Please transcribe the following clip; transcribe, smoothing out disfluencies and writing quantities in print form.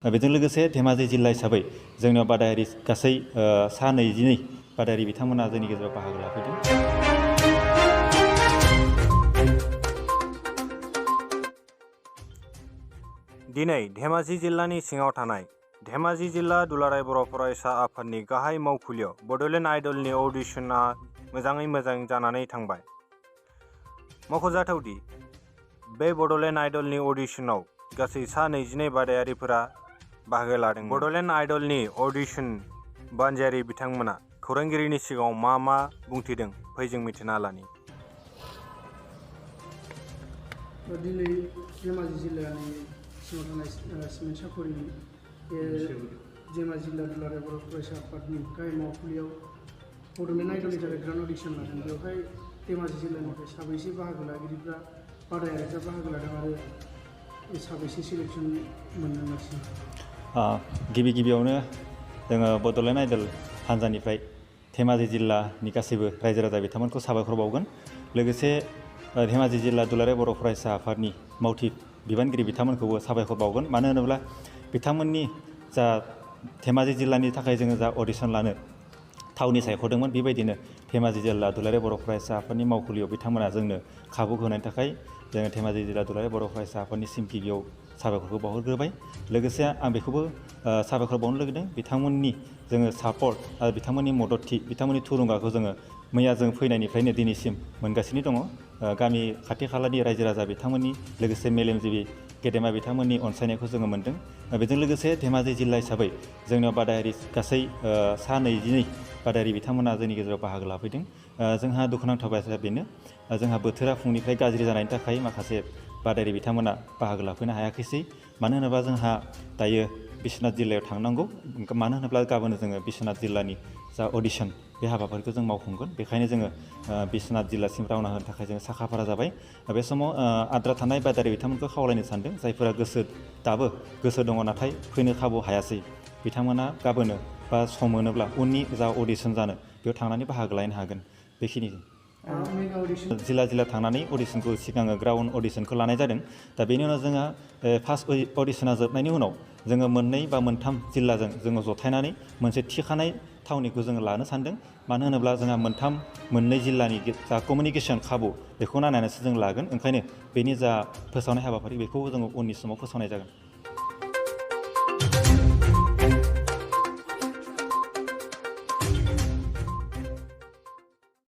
बेजों लोगोसे धेमाजि जिल्ला हिसाबै जोंनियाव बादायारि गासै सा 22 बादायारि बिथांमोना जोंनि गेजेराव बाहागो लाफैदों। दिनै धेमाजि जिल्लानि सिङाव थानाय धेमाजि जिल्ला दुलाराय बर' फरायसा आफादनि गाहाय मावखुलियाव बड'लेण्ड आइडलनि अडिशना मोजाङै मोजां जानानै थांबाय। मख'जाथावदि बे बड'लेण्ड आइडलनि अडिशनाव गासै सा 22 बादायारिफोरा बाहागो लादों। बड'लेण्ड आइडलनि अडिशन बानजायारि बिथांमोना खौरांगिरिनि सिगाङाव मा बुंथिदों फै जों मिथिना लानि। दिनै धेमाजि जिल्लानि सिङाव थानाय सिमेन्ट सापरिनि धेमाजि जिल्ला दुलाराय बर' फरायसा आफादनि गाहाय मावखुलियाव बड'लेण्ड आइडलनि थाखाय ग्रान्ड अडिशन लादों। बेवहाय धेमाजि जिल्लानिफ्राय साबैसे बाहागो लागिरिफ्रा बादायारिफ्रा बाहागो लादों आरो साबैसे सिलेक्सन मोननांगासिनो? गिबियावनो जोङो बड'लेण्ड आइडल हान्जानिफ्राय धेमाजि जिल्लानि गासैबो रायजो राजा बिथांमोनखौ साबायखर बावगोन। लोगोसे धेमाजि जिल्ला दुलाराय बर' फरायसा आफादनि मावथि बिबानगिरि बिथांमोनखौबो साबायखर बावगोन। मानो होनोब्ला बिथांमोननि जा धेमाजि जिल्लानि थाखाय जोङो जा अडिशन लानो थावनि सायख'दोंमोन, बेबायदिनो धेमाजि जिल्ला दुलाराय बर' फरायसा आफादनि मावखुलियाव बिथांमोना जोंनो खाबु होनायनि थाखाय जोङो धेमाजि जिल्ला दुलाराय बर' फरायसा आफादनिसिम गिबियाव साबायखरखौ बावहरग्रोबाय। लोगोसे आं बेखौबो साबायखर बावनो लुगैदों बिथांमोननि जोङो सापर्ट आरो बिथांमोननि मददथि, बिथांमोननि थुलुंगाखौ जोङो मैया जों फैनायनिफ्रायनो दिनैसिम मोनगासिनो दङ। गामि खाथि खालानि रायजो राजा बिथांमोननि लोगोसे मेलेमजिबि गेदेमा बिथांमोननि अनसायनायखौ जोङो मोन्दों। बेजों लोगोसे धेमाजि जिल्ला हिसाबै जोंनियाव बादायारि गासै सा 22 बादायारि बिथांमोना जोंनि गेजेराव बाहागो लाफैदों। जोंहा दुखुनांथाव बाथ्राया बेनो, जोंहा बोथोरा फुंनिफ्राय गाज्रि जानायनि थाखाय माखासे बादायारि बिथांमोना बाहागो लाफैनो हायाखैसै। मानो होनोब्ला जोंहा दायो बिश्वनाथ जिल्लायाव थांनांगौ। मानो होनोब्ला गाबोन जोङो बिश्वनाथ जिल्लानि जा अडिशन बे हाबाफारिखौ जों मावफुंगोन। बेखायनो जोङो बिश्वनाथ जिल्लासिम रावना होनो थाखाय जोङो साखाफारा जाबाय। बे समाव आद्रा थानाय बादायारि बिथांमोनखौ खावलायनो सानदों, जायफोरा दाबो गोसो दङ नाथाय फैनो खाबु हायासै, बिथांमोना गाबोनो बा सम मोनोब्ला उननि जा अडिशन जानो बेयाव थांनानै बाहागो लानो हागोन। बेखिनि जिल्ला थांनानै अडिशनखौ सिगाङो ग्राउन्ड अडिशनखौ लानाय जादों। दा बेनि उनाव जोंहा फार्स्ट अडिशना जोबनायनि उनाव जोङो 2 बा 3 जिल्लाजों जोङो जथायनानै मोनसे थिखानाय थावनिखौ जोङो लानो सानदों। मानो होनोब्ला जोंहा 2 जिल्लानि जा कमिउनिकेसन खाबु बेखौ नायनानैसो जों लागोन। ओंखायनो बेनि जा फोसावनाय हाबाफारि बेखौ जोङो उननि समाव फोसावनाय जागोन।